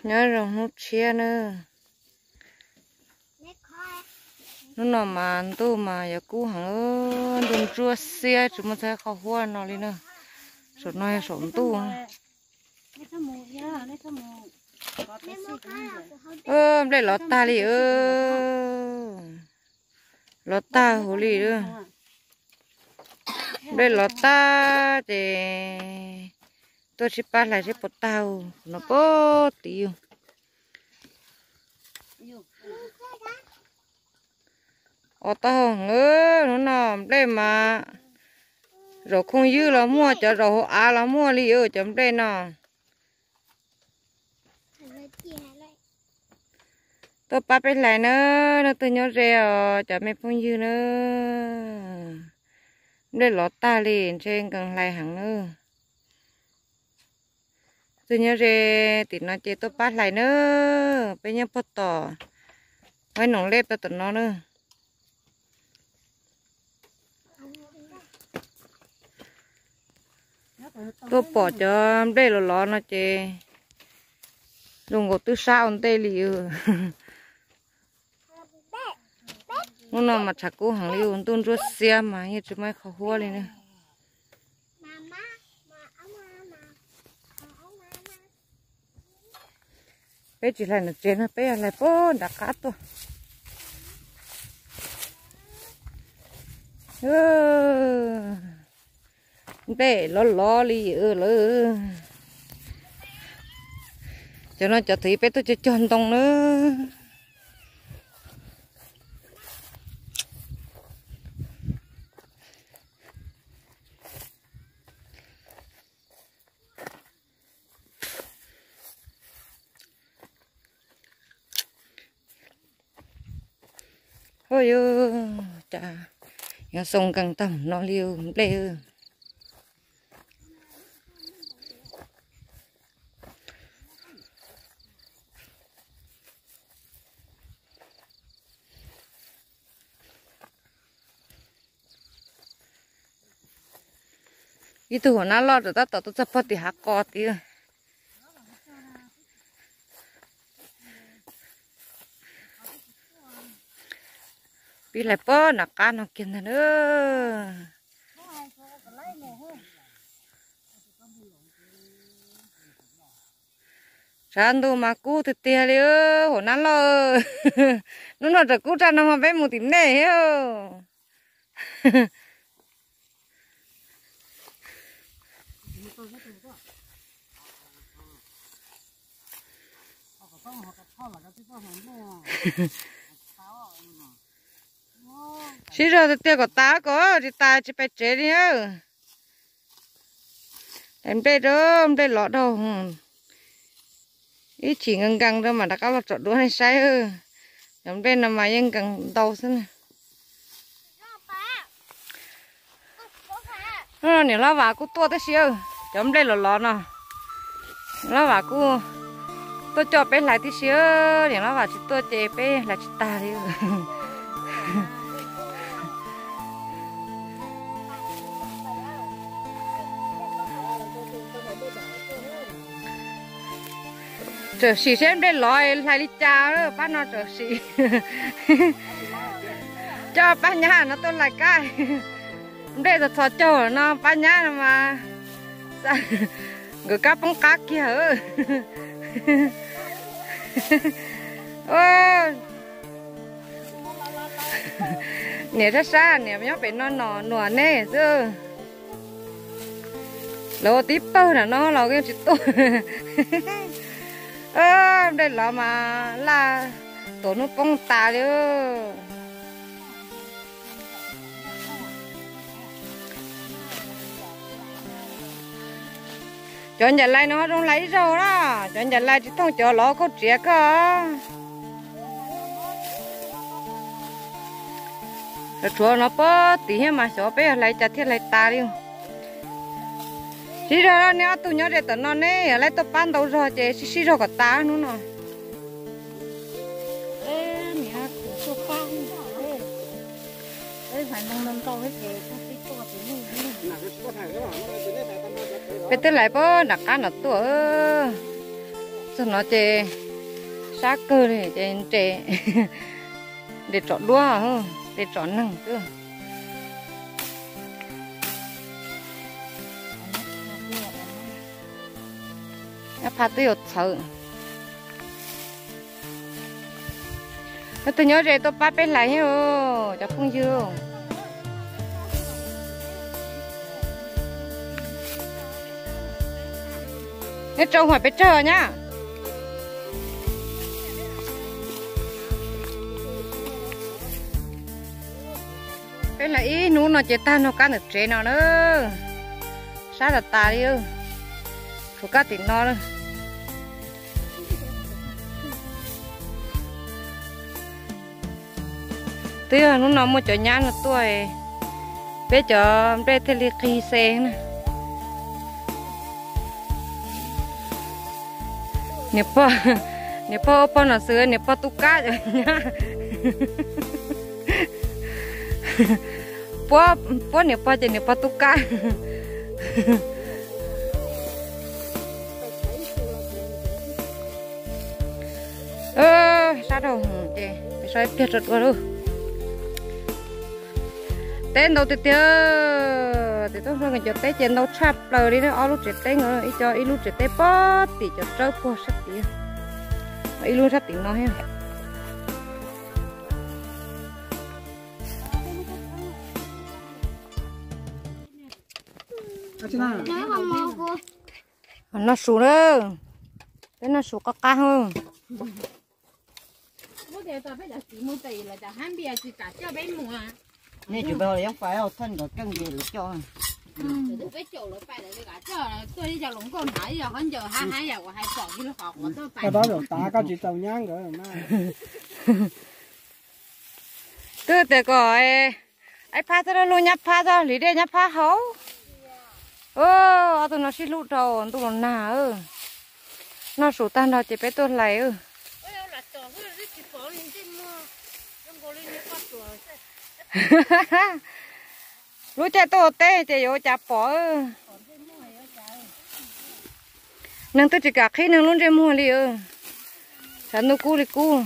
Nyob zoo hnub tshiab na. Hnub no mas ntuj mas yuav kub heev, ntuj ntsuab xiab tsis muaj txog qhov huab no li na. Saum no yog saum ntuj. Nplej lov tag li, lov tag huv li. Nplej lov tag ces tuaj sib pab hlais seb puas tag no puag tid. Os, tau heev, hnub no nplej mas zaum khooj ywg los muaj, cov zaum hauv av los muaj li cov nplej no. Tuaj pab peb hlais na, leej twg nyob ze os cov me phooj ywg na. Nplej lov tag li, ntshe nkees hlais heev na. Twg nyob ze tim no ces tuaj pab hlais na. Peb nyob puag tom, peb noom lej peb tom no na. Tuaj pom cov nplej los lov no ces zoo nkaus twb sab ua ntej li. Hnub no mas tshav kub heev li, ntuj ntsuab xiab mas yeej tsis muaj ib qho huab li na. Peb tsis hlais nram tsev no, peb yog hlais puag nram qab tuaj. Nplej lov lov li lawm. Cov no cov thaum peb tuaj cog cog ntoo na. Ua cas yuav xoo nkees tag no li nplej. Ib tug hauv nab loj rau tab tom tuaj txog puag tim hav qos tid. Peb hlais puag nram qab no kiag ntag na. Tshav ntuj mas kub tiag tiag li, hauv nab loj. Hnub no tseem kub tshaj no mas peb mus tim nej thiab. Sib zog tiag tiag kom tas, kom tsis tas tsis pais tsev li. Nplej rau nplej lov dhau. Ib chim nkees nkees rau mam rov qab los tsom duab nej saib. Cov nplej no mas yeej nkees ntau xwb na. Niam Hlob Vam kuj tuaj tib si, cov nplej lov lov no. Niam Hlob Vam kuj tuaj coj peb hlais tib si, niam Hlob Vam tsis tuaj ces peb hlais tsis tag li. Txawm sim seb nplej lov hlais li cas, pab no txawm sim. Coj pab nyab no tuaj hlais kab. Nplej txog txhos caug no pab nyab no mas nkawd kab poob qab kiag. Niam sab sab, niam nyob pem no no nuam nej xwb. Lawv ua tib pawg nram no los yeej tsis tuaj. Nplej lov mas laj tuam hnub poob tas li. Cov ncas lais no zoo hlais ib zaug na, cov ncas lais tsis thooj cov lov kauj txiav koj. Tshuav no pob tim thiab mas xyov peb hlais cas thiaj hlais tas li. Sib zog, nej ob tug nyob ze tom no ne, yog lawv tuaj pab ntau zog ces sib sib zog kom tas hnub no. Peb twb lais puag nram qab no tuaj, txog no ces sab kawg li ces nres, nres tsom duab, nres tsom neeg xwb. Nyab Phaj twb yuav txhawv. Leej twg nyob ze tuaj pab peb hlais thiab cov phooj ywg. Neb rau hais peb tsawg nyab. Peb hlais ib hnub no ces tag nrho kab ntawm tsev no na. Sab tas tas li, tshuav kab tim no na. Twb yog hnub no muaj cov nyab no tuaj, peb cov nplej thiaj li qig xe na. Niam pog, niam pog ua pog nom xwm, niam pog tu kab cov nyab. Puab, puab niam pog ces niam pog tu kab. Sab dhau ces peb so ib pliag tso dua lauj. Teb ntau tiag tiag, tim Tub Hluas nkawd cov teb ces ntau tshaj plaws li na, ob lub tsev teb no, ib co ib lub tsev teb puag tim cov tsawb puag sab tid, ib lub sab tim no thiab. Noj su na, peb noj su qab qab. Nej tsis pais hauv yeeb fais, thawj nkawd keej ces lawv coj. Koj tsis tau nyab nkawd mas. Twb tias kom Aib Phab thiab Lub Nyab Phab thiab Hlis Dej Nyab Phab haus. Ob tug no sib hlub rau ntuj los nag. Noj su tag nrho ces peb tuaj hlais. Lub caij tuaj ua teb ces yuav ua cas pom. Neeg twb tsis kam qhib neeg lub ntsej muag li. Tshav ntuj kub li kub.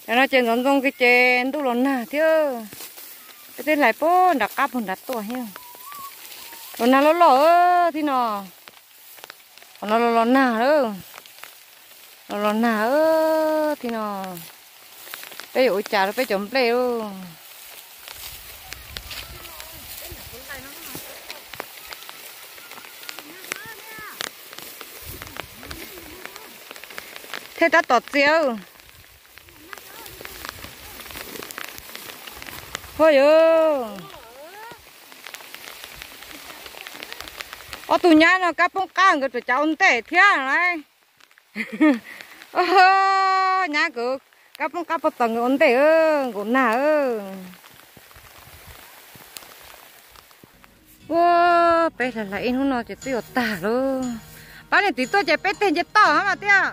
Cov no ces ntxoov ntxoo kiag ces ntuj los nag thiab. Peb twb hlais puag nram qab puag nrad tuaj thiab. Los nag loj loj thiab no. Qhov no los los nag lawm. Los los nag thiab no. Peb yuav ua cas rau peb cov nplej lauj? Thiaj tab tom txias. Huaj yus, ob tug nyab no kab poob qab nkawd tseem cav ua ntej thiab lauj. Nyab nkawd kab poob qab puag tod nkawd ua ntej, nkaum nag. Ua, peb hlais hlais ib hnub no ces twb yuav tag lauj. Pab niam txiv tuaj ces peb teg nce toj mas tiag.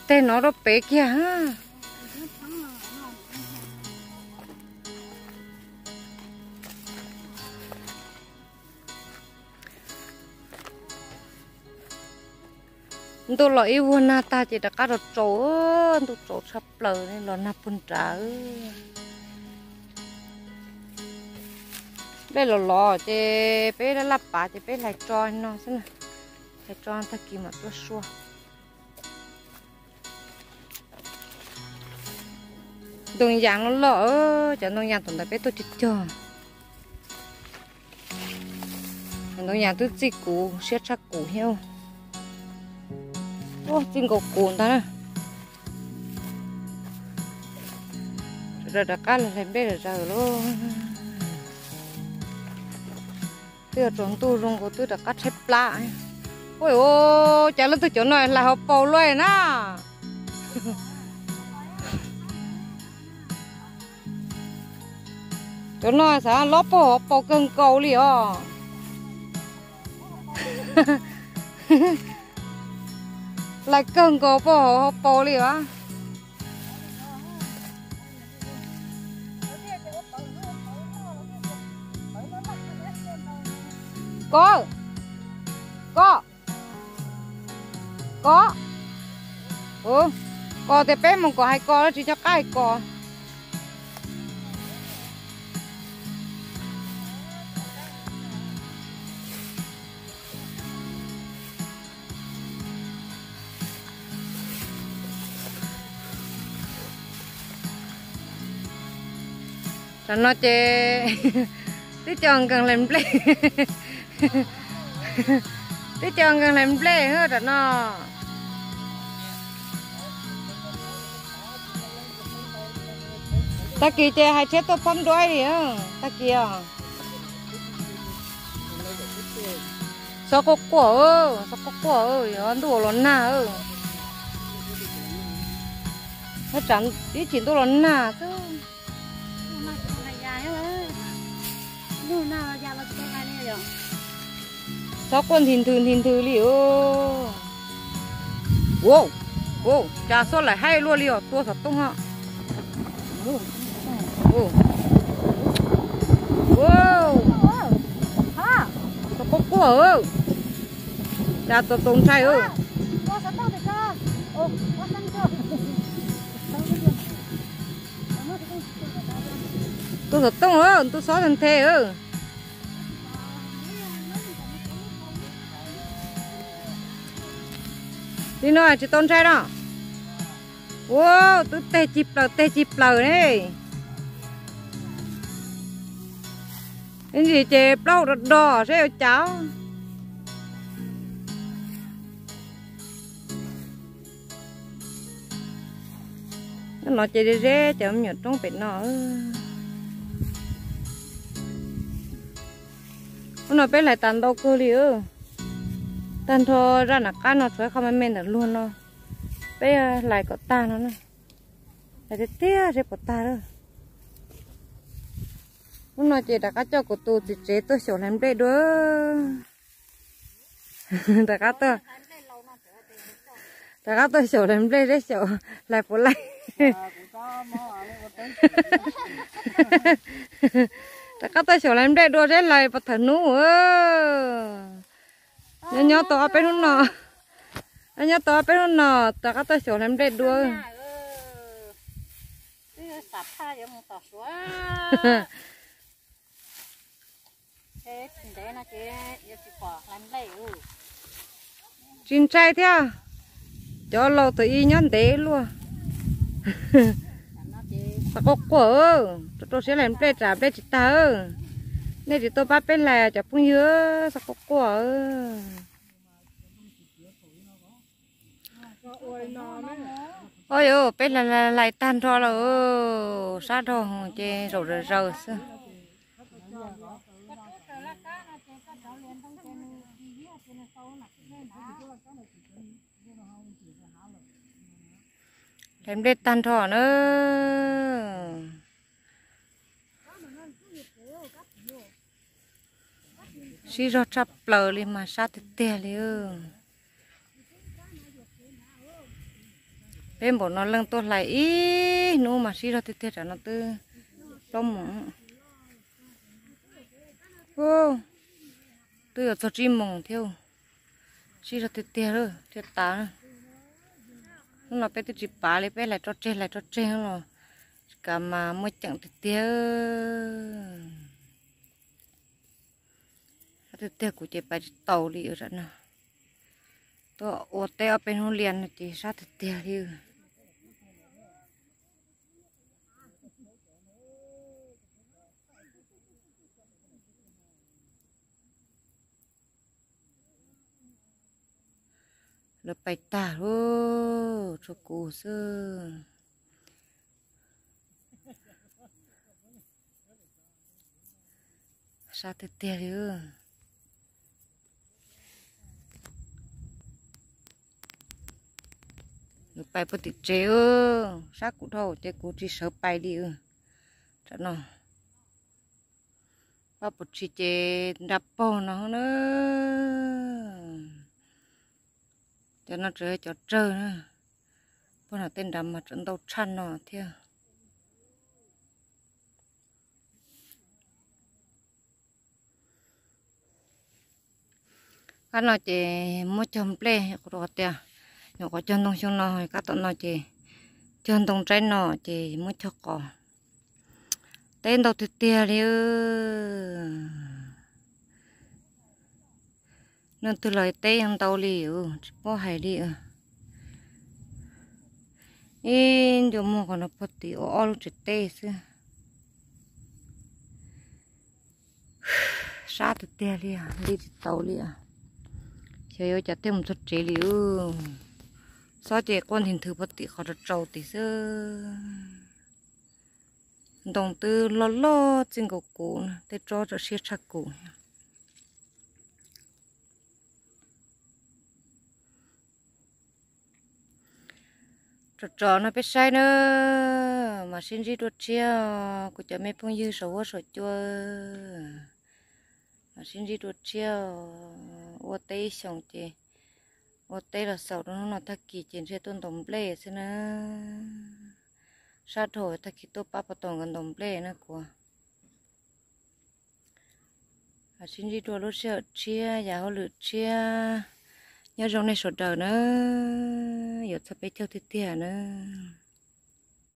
Teg no rau pem kiag. Ntuj los ib vuag nag tag ces rov qab los tsaus, ntuj tsaus tshaj plaws los nag puag nrad. Nplej los los ces peb laj laj pav ces peb hlais tso no xwb na. Hlais tso tag kis mam tuaj sua. Ntoo yas loj loj, cov ntoo yas tom ntawd peb tuaj cog cog. Cov ntoo yas twb txij kuv siab tshaj kuv thiab. Txij nkaus kuv ntag na. Sawv daws rov qab los hlais nplej zom zaws lauj. Twb yuav tsaus ntuj zoo nkaus twb rov qab tshaib plab. Ua, cas leej twg cov no hlais hauv paus luaj na. Cov no xav lob puag hauv paus kawg nkaus li os. Lais kawg nkaus pog hauv paus li as. Koj, koj, koj, koj tias peb mus kom hais koj tsis nco qab hais koj. Tam no ces twb cov nkees hlais nplej, twb cov nkees hlais nplej tam no. Tag kis ces hais tsheb tuaj phob duab li, tag kis os. Xob quaj quaj, xob quaj quaj, yuav ntuj los nag. Ib chim ntuj los nag xwb. Xob quaj nthi nthwv nthi nthwv li. Ua, ua cas xob laim haib luaj li os, tua xov tooj os. Xob quaj quaj, cas tua tau ntshai. Tua xov tooj, tua xob nthe. Li no tsis tau ntshai no. Ua, twb teg cig plaws teg cig plaws ne. Ib ntsis ces plaub hau do do seb yuav cas. No ces ze ze cov me nyuam roob pem no. Hnub no peb hlais tas ntau kawg li. Tag nrho zaj nram qab no tshuav ib qho me me ntawm luag no. Peb hlais kom tag no na. Hlais tiag tiag seb puas tag lawm. Hnub no ces rov qab coj kuv tus txiv tsev tuaj xyaum hlais nplej dua. Rov qab tuaj, rov qab tuaj xyaum hlais nplej seb xyaum hlais puas laij. Rov qab tuaj xyaum hlais nplej dua seb hlais puas thaum hnub. Nyob nyob tau ob peb hnub no, nyob nyob tau ob peb hnub no rov qab tuaj xyaum hlais nplej dua. Tsis ntshai thiab, cov laus thaum ub nyob ntev luaj. Xav quaj quaj, rau rau siab hlais nplej tsam nplej tsis tag. Nej tsis tuaj pab peb hlais cov phooj ywg, xav quaj quaj. Oj, peb hlais hlais tag nrho lawm, sab dhau ces zaum zaws zaws xwb. Hlais nplej tag nrho na. Sib zog tshaj plaws li mas sab tiag tiag li. Peb npaum no leej tuaj hlais ib hnub mas sib zog tiag tiag, tam no twb plaub moos, twb yuav txog tsib moos thiab. Sib zog tiag tiag thiaj tas. Hnub no peb twb tsis pav li, peb hlais tso tseg hlais tso tseg los tsis kav mas muaj ceem tiag tiag. Sab tiag tiag kuv ces pais tsis tau li tam no. Tuaj ua teb ob peb hnub liaj no ces sab tiag tiag li. Lawv pais tag lawm, tshuav kuv xwb. Sab tiag tiag li. Nws pais puag tim tsev, sab kuv dhau ces kuv tsis sawv pais li. Tam no pab puas tsis ces nra paug no na. Cov no tseem yog cov tsawg na, puag nram tej nrad mas tseem ntau tshaj no thiab. Kab no ces muab cog nplej, kuv rau tias nyuam qhuav cog ntoo xyoo no, kab tom no ces cog ntoo tsaib no ces muab cog qos. Teb ntau tiag tiag li. Leej twg los teb yeej ntau li, tsis paub hais li. Ib ncua muag qhov no puag tim ua ob lub tsev teb xwb. Sab tiag tiag li, nti tsis tau li. Xyov yuav ua cas thiaj mus txog tsev li. Xob ces quaj nthi nthwv puag tim qhov rau tsau tim xwb. Ntoo twb loj loj txij nkaus kuv, tej tsob tseem siab tshaj kuv. Tsom tsom no peb saib na, mam sib ntsib dua tshiab, kuv cov me phooj ywg saum huab saum cua, mam sib ntsib dua tshiab. Ua teb ib xyoos ces ua teb los xaus rau hnub no tag kis ces ntshe tuaj ntaus nplej xwb na. Sab dhau tag kis tuaj pab puag tom nkawd ntaus nplej na kuv. Mam sib ntsib dua lub sij hawm tshiab, yam hauj lwm tshiab. Nyob zoo nej sawv daws na, yuav txog peb caug tiag tiag na.